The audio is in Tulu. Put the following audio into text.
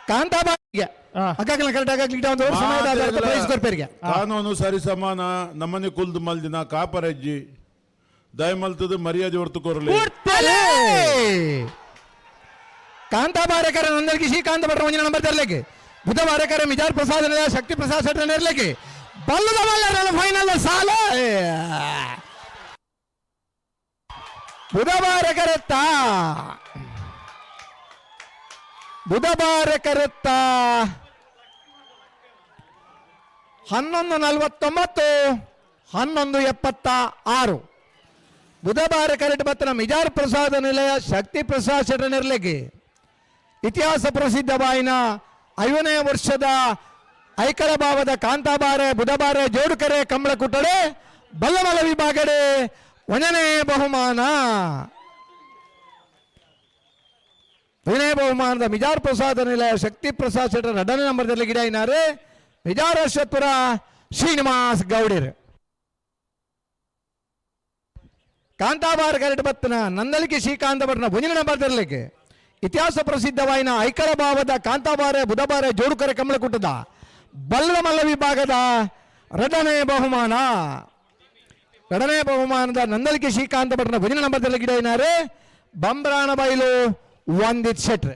ಕಾಂತಾಬಾರಿಗೆ ಅಕ್ಕಾಗಲ್ಲ, ಕರೆಕ್ಟ್ ಆಗಿ ಒಂದು ಸಮಯದ ಆಧಾರದ ಪ್ರೈಸ್ ಕೊರ್ಪೇರಿಗೆ. ಕಾನೂನು ಸರಿ ಸಮಾನ. ನಮ್ಮನೆ ಕುಲ್ದು ಮಲ್ದಿನ ಕಾಪರಜ್ಜಿ ದಯಮಲ್ತದ ಮರ್ಯಾದೆ ಹೊರ್ತು ಕೊರಲಿ. ಕಾಂತಾಬಾರಕರ ನಂದಲ್ಗಿ ಶ್ರೀಕಾಂತ ಭಟ್ರ ಒಂಜಿನ ನಂಬರ್ ತರಲಿಕ್ಕೆ, ಬುಧವಾರಕರ ಮಿಜಾರ್ ಪ್ರಸಾದ್, ಶಕ್ತಿ ಪ್ರಸಾದ್ ಶೆಟ್ಟರ್ ಇರ್ಲಿಕ್ಕೆ ಬಲ್ಲದ ಬಲ್ಲರ ಫೈನಲ್ ಸಾಲ. ಬುಧವಾರ ಕರೆತ್ತ, ಬುಧವಾರ ಕರೆತ್ತ. 11:49, 11:76. ಬುಧವಾರ ಕರೆಟ್ ಬತ್ತನ ಮಿಜಾರ್ ಪ್ರಸಾದ ನಿಲಯ ಶಕ್ತಿ ಪ್ರಸಾದ್ ಶೆಟ್ಟರ್ ಇರ್ಲಿಕ್ಕೆ ಇತಿಹಾಸ ಪ್ರಸಿದ್ಧವಾಯಿನ 50ನೇ ವರ್ಷದ ಐಕಳ ಭಾವದ ಕಾಂತಾಬಾರೆ ಬುಧಬಾರೆ ಜೋಡುಕರೆ ಕಂಬಳಕುಟ್ಟಡೆ ಬಲ್ಲಮಲ ವಿಭಾಗಡೆ ಒಂದನೇ ಬಹುಮಾನ. ಒಂದನೇ ಬಹುಮಾನದ ಮಿಜಾರ್ ಪ್ರಸಾದ ನಿಲಯ ಶಕ್ತಿ ಪ್ರಸಾದ್ ಶೆಟ್ಟರ್ ಎರಡನೇ ನಂಬರ್ದಲ್ಲಿ ಗಿಡ ಇನಾರೆ ಮಿಜಾರ್ ಅಶ್ವತ್ಪುರ ಶ್ರೀನಿವಾಸ್ ಗೌಡಿರ್. ಕಾಂತಾಬಾರ ಕರೆಟ್ ಬತ್ತನ ನಂದಲಿಕೆ ಶ್ರೀಕಾಂತ ಭಟ್ನ ಒಂದಿನ ನಂಬರ್ ಇತಿಹಾಸ ಪ್ರಸಿದ್ಧವಾಯಿನ ಐಕಳ ಭಾವದ ಕಾಂತಾಬಾರೆ ಬುಧಬಾರೆ ಜೋಡುಕರೆ ಕಮಲಕುಟ್ಟದ ಬಲ್ಲಮಲ್ಲ ವಿಭಾಗದ ಎರಡನೇ ಬಹುಮಾನ. ಎರಡನೇ ಬಹುಮಾನದ ನಂದಲಿಕೆ ಶ್ರೀಕಾಂತ ಭಟ್ನ ಒಂದಿನ ನಂಬರ್ದಲ್ಲಿ ಗಿಡ ಏನಾರೆ ಬಂಬ್ರಾಣ ಬೈಲು ವಂದಿತ್ ಶೆಟ್ರ್.